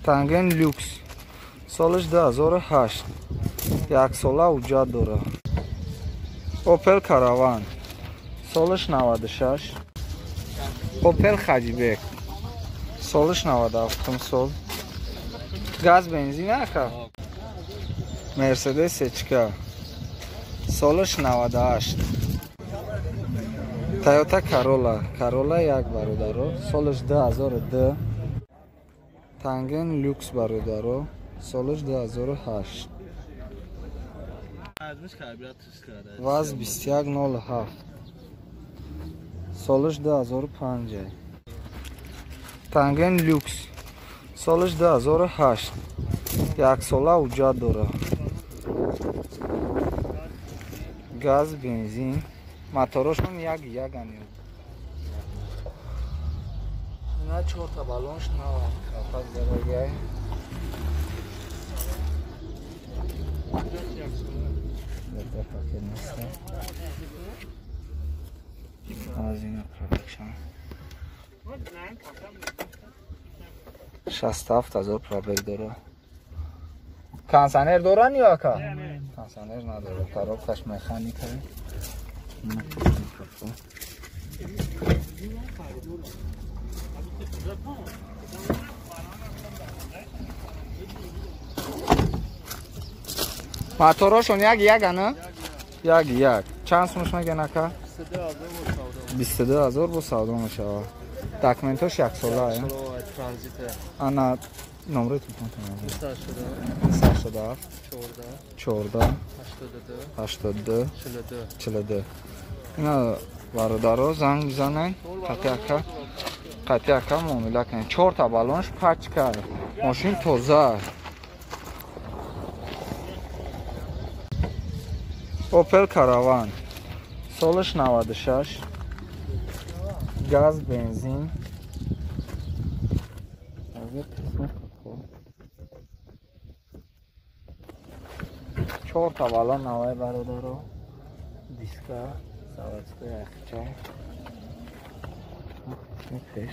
Танген люкс. Солаш 2008. Як сола ҳуҷҷат дора. Опел Караван. Солаш 96. Опел Хаҷибек. Солаш 97 сол. Газ бензин ака? Мерседес Сечка. Солаш 98. Тойота Corolla. Corolla як бародаро. Солаш 2002. Танген люкс бародаро. Солаш 2008. ВАЗ 2107. Солаш 2005. Танген люкс. Солаш 2008. Як сола ҳуҷҷат дора. Газ, бензин. Моторошон як яган. Ина чорта балонш нава. Капак задагай. Пакет нест. Аз ина пробегшан. 67 ҳазор пробег дора. Кондиционер доран ё ака? Кондиционер надора. Коробкаш механика. Моторошон як ягана? Як як. Чанд сумаш мегӯян ака? 22 ҳазор бо савдо мешавад. Документош як сола. Ана номери телефон 987 14 82 42. Ина бародаро занг бизанен, қати ака муомила кунед. Чорта балонш пачка. Мошин тоза. Опел Караван. Солаш 96. Газ, бензин. Чорта балон навай бародаро. Диска, заводской яхча. Пеш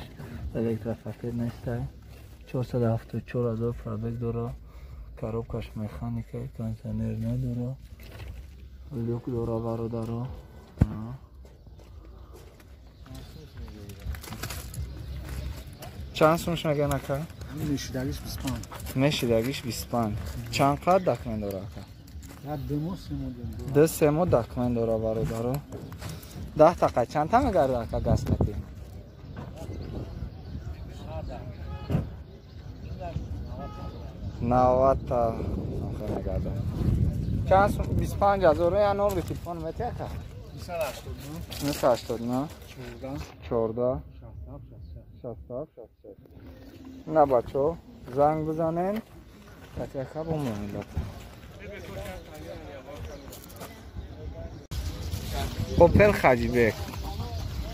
электропакет нестай. 474 ҳазор пробег дора. Коробкаш механика, кондиционер надора. Люк дора бародаро. Чанд сумаш мегӯян ака? Мешидагиш 25. Мешидагиш 25. Чанд қад документ дора ака? 2-3 моҳ документ дора бародаро. 10 тақа чанд та мегарда ака газ мети? 90 та мегарда. Чанд сум? 25 ҳазор. Я номери телефон мети ака? 989 14 67 66. На бачо, занг бизанен, қати ака бо муомила. Опел Хаҷибек.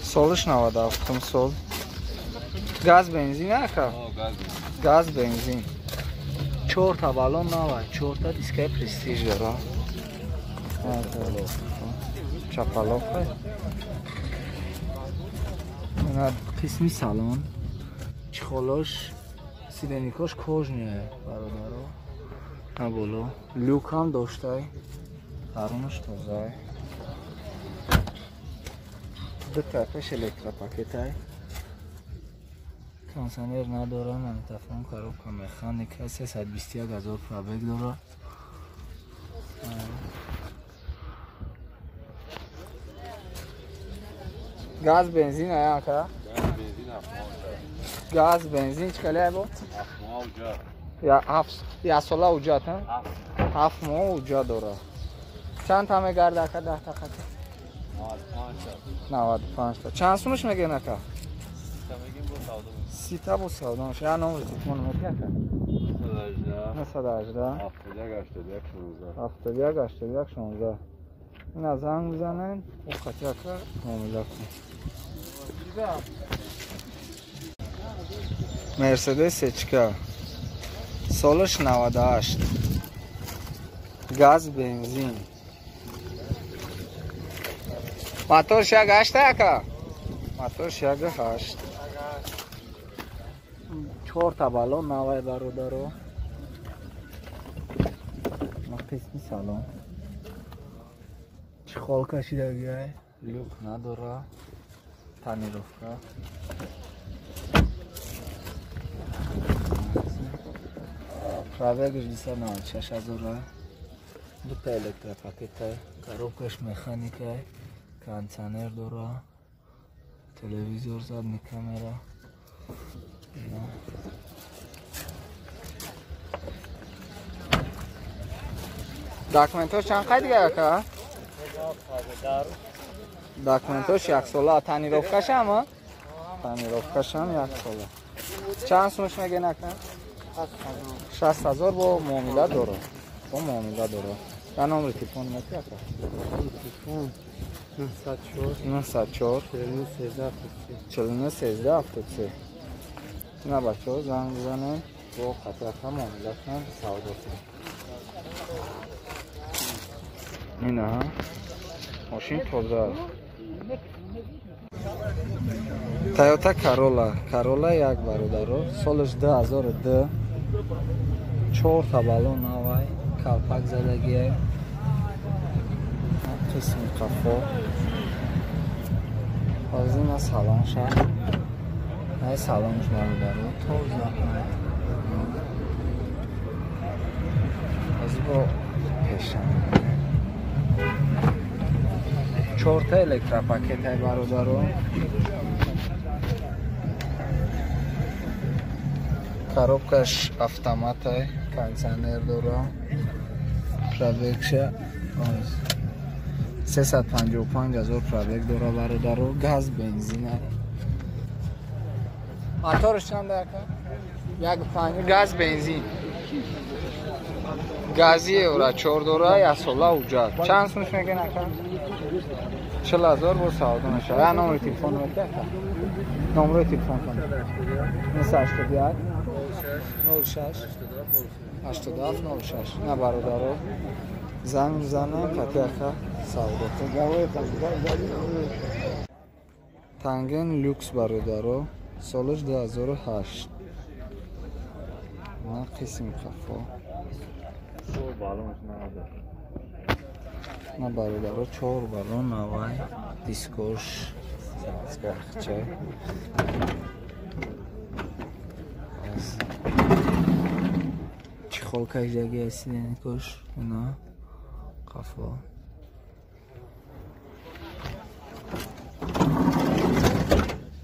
Солаш 97 сол. Газ бензин ака? Газ бензин. Чорта балон нава, чорта дискаи престиж дора. Чапалоф. Ина қисми салон. Чехолош, сиденикош кожные бародаро. На боло. Люк ҳам доштай. Дарунаш тозай. Ду тарафаш электропакетай. Кондиционер надора, магнитофон, коробка механика, 321 ҳазор пробег дора. Газ бензин ака? Газ бензин чӣ кале бо? Я сола ҳуҷҷат, ҳафт моҳ ҳуҷҷат дора. Чанд та мегарда ака 10 та қати? 95 та. Чанд сумаш мегӯян ака? 30 та бо савдо мешавад. Я номери телефон мети ака? 918 71 81 16. Ина занг бизанен, о қати ака муомила кунед. Мерседес Сечка. Солаш 98. Газ, бензин. Моторш як 8 ака? Моторш як 8. 4 та баллон навай бародаро. Ма қисми салон. Чехол кашидагиай, люк надора, тонировка. Пробегаш 296 ҳазора. Дута электропакета, коробкаш механика, кондиционер дора, телевизор, задний камера. Документош чанд қай дига ака? Документош як сола, тонировкашам, тонировкашам як сола. Чанд сумаш мегӯен ака? 60 ҳазор бо муомила дора. Бо муомила дора. Я номери телефон мети ака? Телефон 904 904 49 49 13 73. На бачаҳо занг бизанед, бо қатрақа муомила кунед, савдо кунед. Ина мошин тоза аст. Toyota Corolla, Corolla як бародаро, солаш 2002, 4 та баллон навай, калпак задагиай, қисми қафо. Ҳозир на салон ша. Най салонш бародаро, тоза. Ҳозир бо пешам. 4 та электропакетай бародаро. Коробкаш автоматай, кондиционер дора. Пробегша 355 ҳазор пробег дора бародаро, газ бензин. Моторш чанд ака? 1.5 газ бензин. Гази евро 4 дора, як сола уҷат. Чанд сумаш мегӯен ака? 40 ҳазор бо савдо мешавад. Я номери телефон мети ака? Номери телефонтон 981 06 87 06. На бародаро занг бизанем, қати ака савдо. Танген люкс бародаро, солаш 2008. На қисми қафо. На бародаро 4 баллон навай, дискош заводская. Чехол кашидаги сиденикош, ина қафо.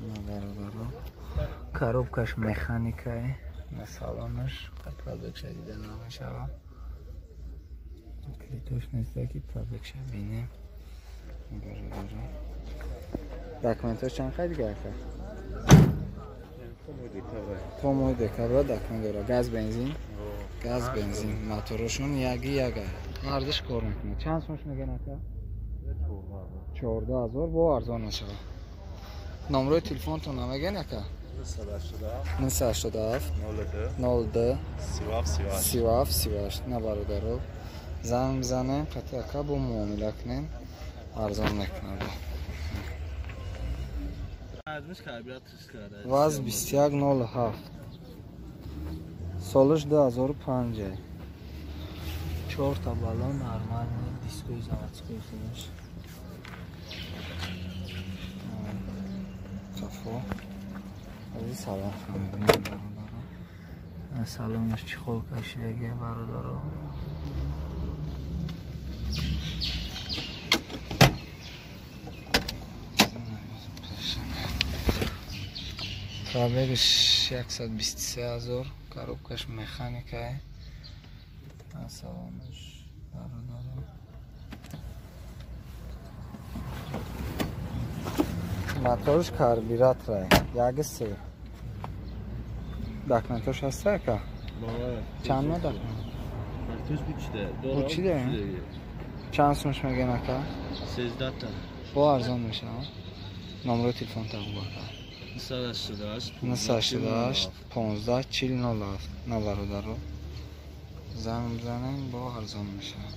На бародаро коробкаш механикае, на салонаш пробегша дида намешавад. Клитош неста ки пробегша бинем. Бародаро документош чанд қай дига ака? То моҳи декабра документ дора. Газ бензин? Газ бензин. Моторошон яги яга. Ҳардуш кор мекунад. Чанд сумаш мегӯен ака? 14 ҳазор бо арзон мешавад. Номерои телефонтон намегӯен ака? 987 02 37 38. На бародаро занг бизанем, қати ака бо муомила кунем, арзон мекунад. ВАЗ 2107, солаш 2005. 4 та баллон нормальный, дискои заводской худаш. Қафо. Ҳозир салон мебинем бародаро. Салонаш чехол кашидаги бародаро. Пробегаш 123 ҳазор, коробкаш механикае. Салонаш бародаро. Моторш карбюраторае, 1.3. Документош ҳаста ака? Чанд ма документ? Бучида? Чанд сумаш мегӯен ака? 13 та. Бо арзон мешавад. Номерои телефон тағбо ака? 988 988 15 40 07. На бародаро занг бизанем, бо арзон мешавад.